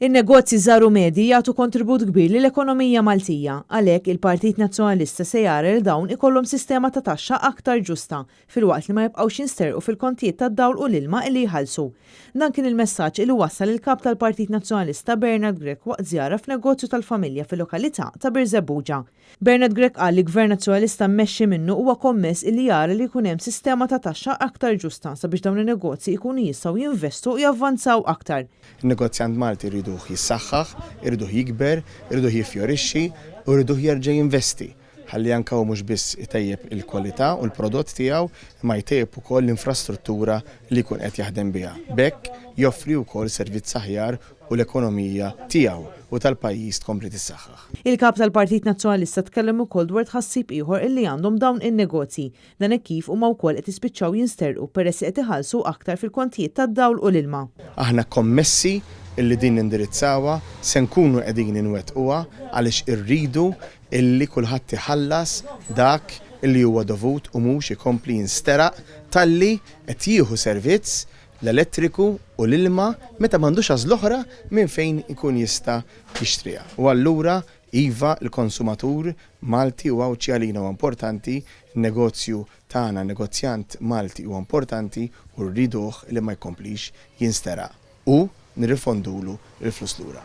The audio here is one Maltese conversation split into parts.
In-negozji żgħar u medji jagħtu kontribut kbir lill-ekonomija Maltija. Għalhekk, il-Partit Nazzjonalista se jara li dawn ikollhom sistema ta' taxxa aktar ġusta, filwaqt li ma jibqgħux jinsterqu fil-kontijiet tad-dawl u l-ilma illi jħallsu. Dan kien il-messaġġ illi wassal il-Kap tal-Partit Nazzjonalista Bernard Grech waqt żjara f'negozju tal-familja fil-lokalità ta' Birżebbuġa. Bernard Grech qal li Gvern Nazzjonalista mmexxi minnu huwa kommess illi jara li jkun hemm sistema ta' taxxa aktar ġusta sabiex dawn in-negozji jkunu jistgħu jinvestu u javvanzaw aktar. In-negozjant Malti rriduh jissaħħaħ, irriduh jikber, irriduh jiffjorixxi u rriduh jerġa' jinvesti ħalli anke hu mhux biss itejjeb il-kwalità u l-prodott tiegħu imma jtejjeb ukoll l-infrastruttura li jkun qed jaħdem biha. B'hekk joffri wkoll servizz aħjar u l-ekonomija tiegħu u tal-pajjiż tkompli tissaħħaħ. Il-Kap tal-Partit Nazzjonalista tkellem ukoll dwar tħassib ieħor illi għandhom dawn in-negozji. Dan hekk kif huma wkoll qed jispiċċaw jinsterqu peress li qed iħallsu aktar fil-kontijiet tad-dawl u l-ilma. Aħna kommessi illi din nindirizzawha, se nkunu qegħdin inwettquha għaliex irridu illi kulħadd iħallas dak illi huwa dovut u mhux ikompli jinsteraq talli qed jieħu servizz l-elettriku u l-ilma meta m'għandux għażla oħra minn fejn ikun jista' jixtriha. U allura, iva, l-konsumatur Malti u Għawdxi għalina huwa importanti, in-negozju tagħna, negozjant Malti huwa importanti u rriduh li ma jkomplix jinsteraq u nirrifondulu l-flus lura.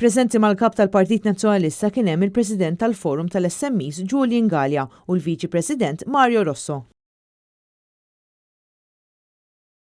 Preżenti mal-Kap tal-Partit Nazzjonalista kien hemm il-President tal-Forum tal-SMEs Julian Galea u l-Viċi President Mario Rosso.